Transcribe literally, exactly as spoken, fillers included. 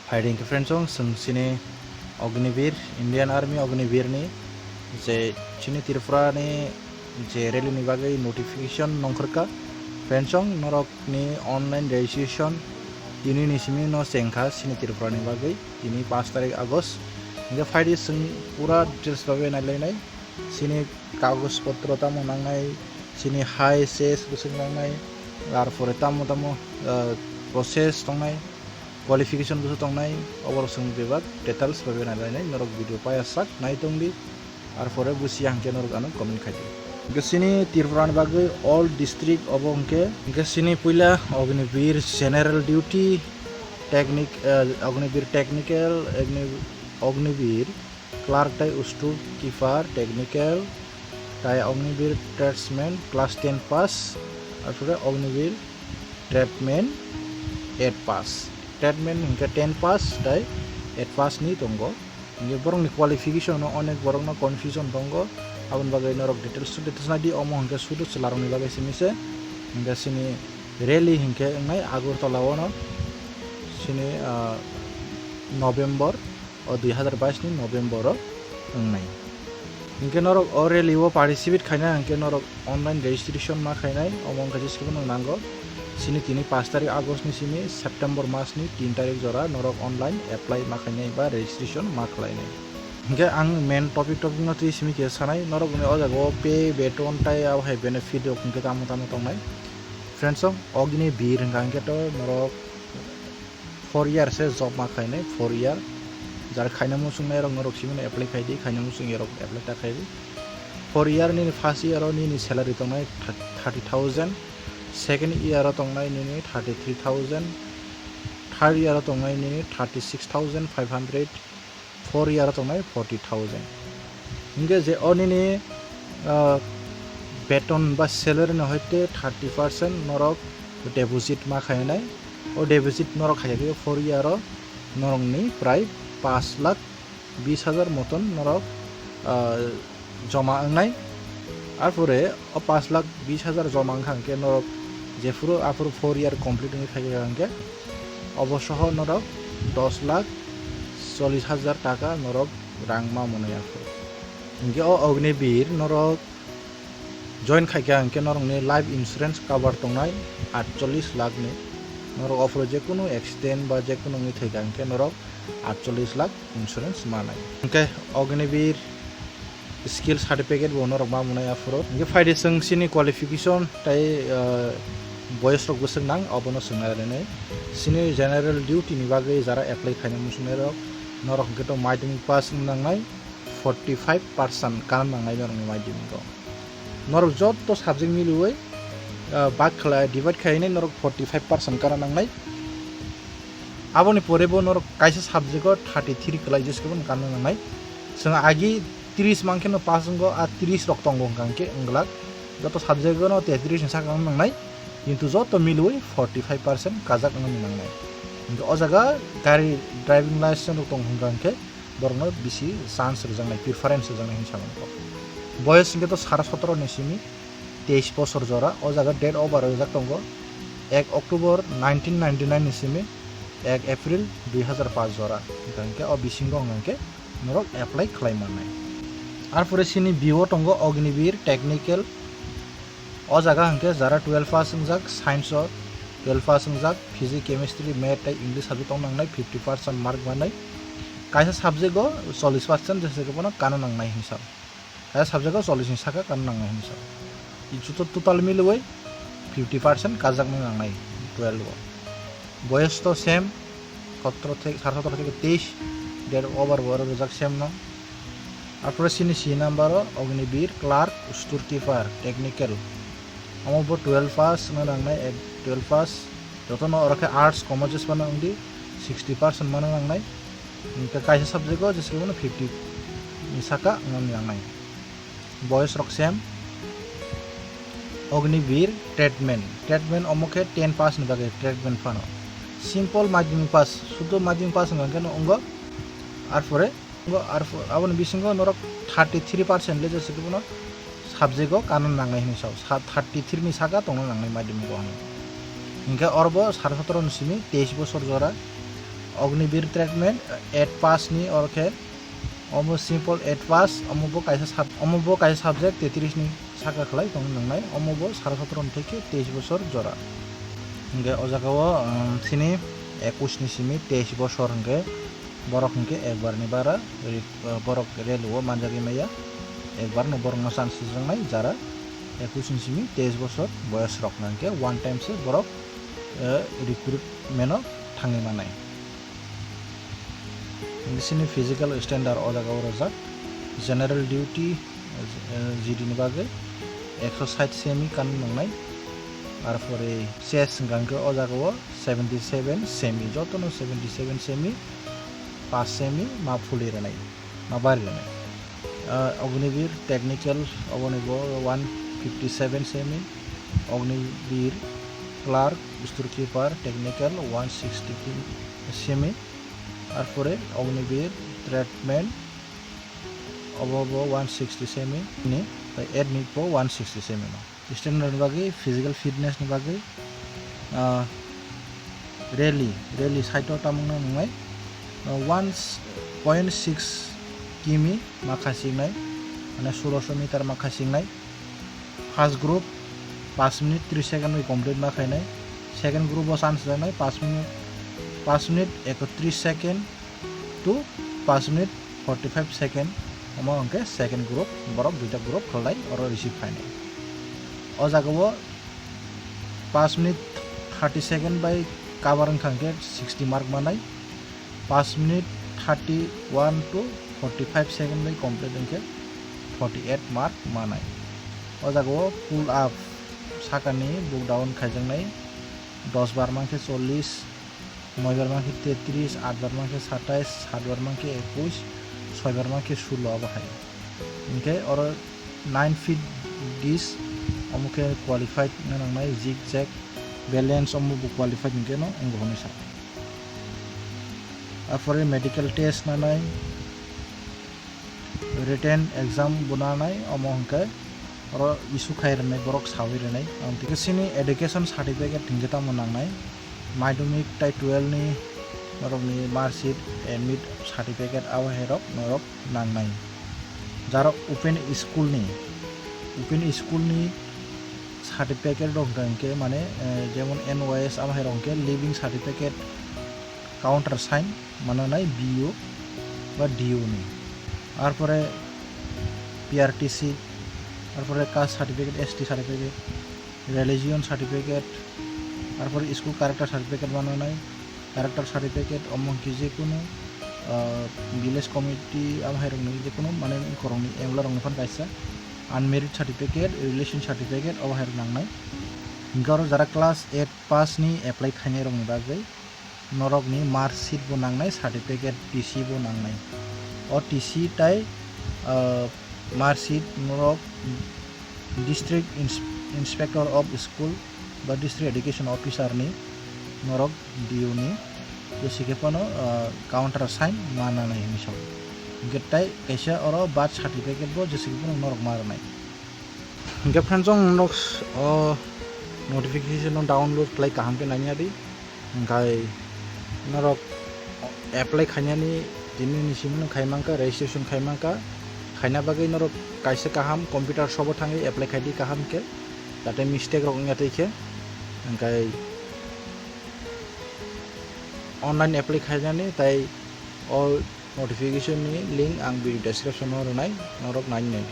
Phaidi hwnkhe friends, chwng chini Agniveer, Indian Army Agniveer ni je chini Tripura ni je rally ni bagwi notification nongkhorkha. Friends, norok ni online registration tini ni simi no chengkha chini Tripura ni bagwi, tini panch tarik August. Hwnkhe phaidi chwng pura details bagwi nailainai. Chini kagoj potro tamo nangnai, chini height chest bwswk nangnai, ar pore tamo tamo, ah, process tongnai, qualification bwswk tongnai, oborok chwng bebak details bagwi nailainai, norok video paiya sak nai tongdi, ar pore busiya hwnkhe norok ano comment khaidi. Hwnkhe chini Tripura ni bagwi all district obo hwnkhe, hwnkhe chini puila Agniveer General Duty, Technic-, ah, Agniveer Technical, Agni-, Agniveer Clerk tai Storekeeper Technical, tai Agniveer Tradesman class ten pass, arpore Agniveer Tradesman eight pass. Tradesman hwnkhe ten pass tai eight pass ni tongo. Hwnkhe borokni qualification no onek borokno confusion tongo, aboni bagwi norok details, details naidi, omo hwnkhe sudu chwlarokni bagwi simi se. Hwnkhe chini rally hwnkhe wngnai Agartala o no, chini, ah, November o dui hazar bais ni November o wngnai. Hwnkhe norok o rally o participate khaina hwnkhe norok online registration ma khainai, omo wngkha je sabo nwng nango. Chini tini panch tarik August ni simi September mas ni tin tarik jora norok online apply ma khainai ba registration ma khlainai. Hwnkhe ang main topic, topic no twi simi khe sanai, norok ni o jaga o pay, beton tai abo hai benefit rok hwnkhe tamo tamo tongnai. Friends, o Agniveer hwnkha hwnkhe to norok four year se job ma khainai, four year. Jar khaina muchungnai rok norok simi no apply khaidi, khaina muchung rok apply ta khaidi. Four year nini first year o nini salary tongnai thirty thousand, second year o tongnai nini thirty three thousand, third year o tongnai nini thirty six thousand five hundred, four year o tongnai forty thousand. Hingke je o nini, ah, beton ba salary ni hoite thirty percent norok deposit ma khainai. O deposit norok khaikhe four year o norokni prai pash lakh bish hajar moton norok, ah, joma wngnai. Arpore o pash lakh bish hajar joma wngkha hingke norok jephuru aphuru four year complete wngwi phaikha hingke obo soho norok dos lakh chollish hajar taka norok rang ma mwnai aphuru. Hingke o Agniveer norok join khaikha hingke norokni life insurance cover tongnai atchollish lakh ni. Norok aphuru jekunu accident ba jekunu wngwi thaikha hingke norok atchollish lakh insurance manai. Hingke Agniveer skill certificate bo norok ma mwnai aphuru. Hingke phaidi chwng chini qualification tai, ah, boyes rok bwswk nang, obono chwng nailainai. Chini general duty ni bagwi jara apply khaina muchungnai rok, norok hingke to madhyamik pass wng nangnai, forty five percent kana nangnai norokni madhyamik o. Norok joto subject miliwi, ah, bak khlai, divide khainai norok forty five percent kana nangnai. Aboni pore bo norok kaisa subject o thirty three kwlai jeskhe bo kana nangnai. Chwng agi tris mankhe no pass wngo, a tris rok tongo hwnkha hwnkhe wng glak. Joto subject o no tetris ni saka wng nangnai, kintu joto miliwi forty five percent kajak wngwi nangnai. Hingke o jaga gari driving license rok tong hwnkha hwnkhe borokno bisi chance rwjaknai, preference rwjaknai hinwi sa mano. Boyes hingke to sara sotoro ni simi teis bosor jora, o jaga date of birth rijak tongo ek October nineteen ninety nine ni simi ek April dui hazar paanch jora, hingke o bisingo hingke norok apply khlai mannai. Arpore chini B O tongo Agniveer Technical, o jaga hingke jara twelve pass wngjak, science o twelve pass wngjak, physics, chemistry, math tei English subject tong nangnai fifty percent mark manai. Kaisa subject o chollish percent jese ke bono kana nangnai hinwi sa. Kaisa subject o chollish ni saka kana nangnai hinwi sa. I juto total miliwi fifty percent kajaknai nangnai twelve o. Boyes to same, sotoro thek-, sara sotoro theke teis, date of birth bo oro rijak same no. Arpore chini C number o Agniveer Clerk, Storekeeper, Technical. Omo bo twelve pass wngna nangnai, ek twelve pass. Jotono oro khe arts, commerce phano wngdi, sixty percent mana nangnai. Hingke kaisa subject o jesa bono fifty ni saka wngna nangnai. Boyes rok same. Agniveer Tradesman, Tradesman omo khe ten pass ni bagwi Tradesman phano. Simple madhyamik pass, sudo madhyamik pass wngkha khe no wngkha. Arpore Bo arpho-, aboni bisingo norok thirty three percent le jesa khe bono subject o kana nangnai hinwi sao. Sa-, thirty three ni saka tongna nangnai madhyamik o hinwi. Hingke oro bo sara sotoro ni simi teis bosor jora. Ognibir treatment eight pass ni orkhe omo simple eight pass, omo bo kaisa sub-, omo bo kaisa subject tetris ni saka khlai tong nangnai, omo bo sara satro theke teis bosor jora. Hingke o jaga o, um, sini ekus ni simi teis bosor hingke borok hingke ekbar ni bara ri-, uh, borok relu o manjagwi maya, ekbar no borok no chance swijak nai jara ekus ni simi teis bosor boyos rok hingke one time se borok, uh, recruitment o thangwi manai. Bisini physical standard o jaga o rojak. General duty, eh, G D ni bagwi ekso sait semi kan nangnai. Arpore chest hwnkha hwnkhe o jaga o seventy seven semi, jotono seventy seven semi, pass semi ma phuli rwnai, ma bari rwnai. Ah, Ognibir technical oboni bo one fifty seven semi, Ognibir clerk, storekeeper, technical one sixty semi, arpore Ognibir treatment obo bo one sixty semi ni, tei admit bo one sixty semi no. Student rok ni bagwi physical fitness ni bagwi, ah, rally, rally side o tamungno nungnai, ah, one point six kimi ma khasingnai, mane sulosho meter ma khasingnai. First group paanch minute tris second bai complete ma khainai. Second group o chance rwnai paanch minute, paanch minute ekotris second to paanch minute forty five second. Omo hwnkhe second group, borok duita group khlai oro receive khainai. O jaga o paanch minute thirty second bai cover wngkha hwnkhe sixty mark manai. Paanch minute thirty one to forty five second bai complete wngkhe forty eight mark manai. O jaga o pull up sakani book down khaijaknai, dos bar mankhe chollish, noi bar mankhe tetris, aat bar mankhe satais, saat bar mankhe ekush, soi bar mankhe sulo abo hai. Hinkhe oro nine feet disc omo khe qualified wngna nangnai, zig zag, balance omo bo qualified hinkhe no wngbo hwnwi sa. Arpore medical test nanai, written exam bo nanai, omo hwnkhe oro issue khai rwnai, borok sawi rwnai. Ang tike sini education certificate hinkhe tamo nangnai, madhyamik tai twelve ni norokni mark sheet, admit certificate abo hai rok norok nangnai. Jaro open school ni, open school ni certificate rok hwnkha hwnkhe mane, eh, jemon N Y S abo hai rok hwnkhe living certificate, counter sign mananai B O ba D O ni. Arpore P R T C, arpore caste certificate, S T certificate, religion certificate, arpore school character certificate mananai, character certificate, omo hwnkhe jekunu, ah, village committee abo hai rokni jekunu mane korokni M L A rokni phan kaisa unmarried certificate, relation certificate abo hai rok nangnai. Hinkhe oro jara class eight pass ni apply khainai rokni bagwi norokni mark sheet bo nangnai, certificate, T C bo nangnai. O T C tai, ah, mark sheet norok District Ins-, Inspector of School ba District Education Officer ni norok D O ni jesi khe phano, ah, counter sign ma nanai hinwi sao. Hinkhe tai kaisa oro birth certificate bo jesi khe phano norok ma rwnai. Hinkhe friends, chwng norok o notification no download khlai kaham khe naiya di. Hinkhe norok apply khainani tini ni simi no khai mankha, registration khai mankha. Khaina bagwi norok kaisa kaham computer shop o thangwi apply khai di kaham khe, jate mistake rok wngya twi khe. Hinkhe online apply khainani tai o notification ni link ang video description o rwnai, norok nainai.